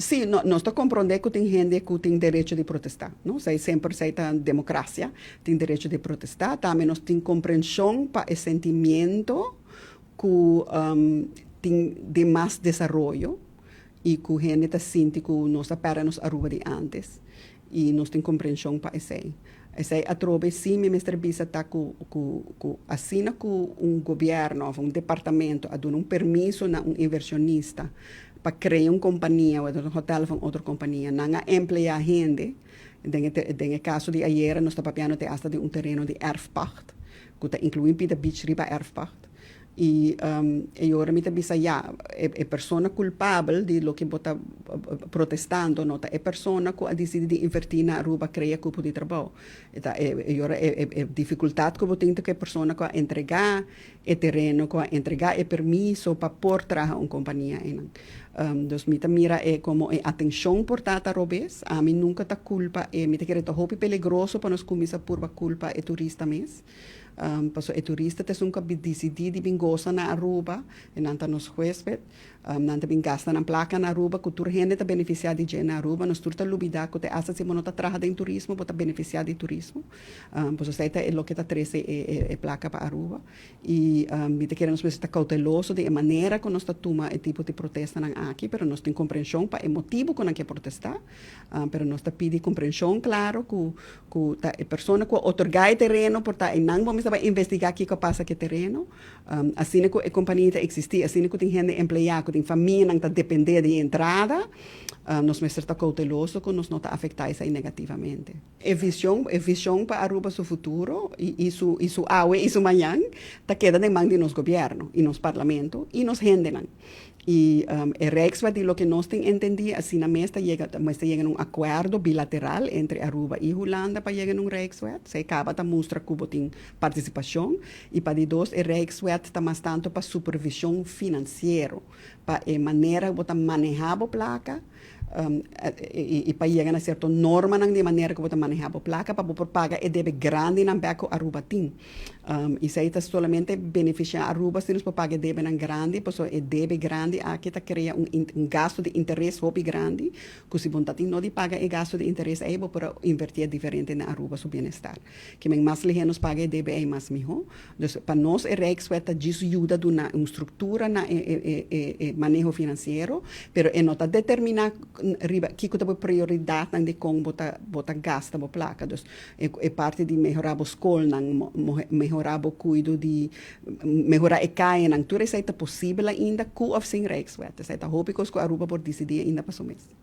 Si, no, nos ta comprende cu tin hende cu tin derecho di protesta, no? Esey semper, esey ta democracia, tin derecho di protesta. Tambe nos tin comprension pa e sentimento cu tin di mas desaroyo y cu hende ta sinti cu nos a perde nos Aruba di antes y nos tin comprension pa esey. Esey atrobe si mi mester bisa ta cu asina cu un gobierno of un departamento a duna un permiso na un inversionista pa crea un compania of un hotel of un otro compania, nan a emplea hende. Den e caso di ayera nos ta papiando te hasta di un tereno di erfpacht, cu ta inclui pida beach riba erfpacht. Y ora mi ta bisa ya, e persona culpabel di loke bo ta protestando no ta e persona cu a dicidi di inverti na Aruba, crea cupo di trabou. Ta e ora e dificultad cu bo tin cu e persona cu a entrega e tereno, cu a entrega e permiso pa por traha un compania einan. Dus mi ta mira e como e atencion por ta robes. Ami nunca ta culpa e mi ta kere ta hopi peligroso pa nos cuminsa purba culpa e turista mes. Paso e turista ta esun cu a dicidi di bin goza na Aruba y nan ta nos huesped. Nan ta bin gasta nan placa na Aruba, cu tur hende ta beneficia di dje na Aruba. Nos tur ta lubida cu te hasta si bo no ta traha den turismo, bo ta beneficia di turismo. Paso esey ta e loke ta trece e placa pa Aruba. Y mi ta kere nos mester ta cauteloso di e manera cu nos ta tuma e tipo di protestanan aki, pero nos tin comprension pa e motibo cu nan ke protesta. Pero nos ta pidi comprension, claro, cu ta e persona cu a otorga e tereno por ta einan bo mester bay investiga kico a pasa cu e tereno. Asina cu e compania ta existi, asina cu tin hende emplea, cu tin famianan ta depende di e entrada, nos mester ta cauteloso cu nos no ta afecta esey negativamente. E vision pa Aruba su futuro y su awe y su mañan ta keda den man di nos gobierno y nos parlamento y nos hendenan. Y e Rijkswet, di loke nos tin entendi, asina mes ta yega na un acuerdo bilateral entre Aruba y Hulanda pa yega na un Rijkswet. Esey caba ta mustra cu bo tin participacion. Y pa di dos, e Rijkswet ta mas tanto pa supervision financiero, pa e manera cu bo ta maneha bo placa, y pa yega na cierto normanan di manera cu bo ta maneha bo placa pa bo por paga e debe grandinan bek cu Aruba tin. Y esey ta solamente beneficia Aruba si nos por paga e debenan grandi, paso e debe grandi aki ta crea un gasto di interes hopi grandi, cu si bo no tin no di paga e gasto di interes ey, bo por inverti diferente na Aruba su bienestar. Kiermen, mas lihe nos paga e debe ey, mas miho. Dus pa nos e Rijkswet ta djis yuda duna un structura na e maneho financiero, pero e no ta determina riba kico ta bo prioridadnan di con bo ta gasta bo placa. Dus e parti di mehora bo scolnan, mehora bo cuido, di mehora e cayanan, tur esey ta posibel ainda cu of sin Rijkswet. Esey ta hopi cos cu Aruba por dicidi ainda pa su mes.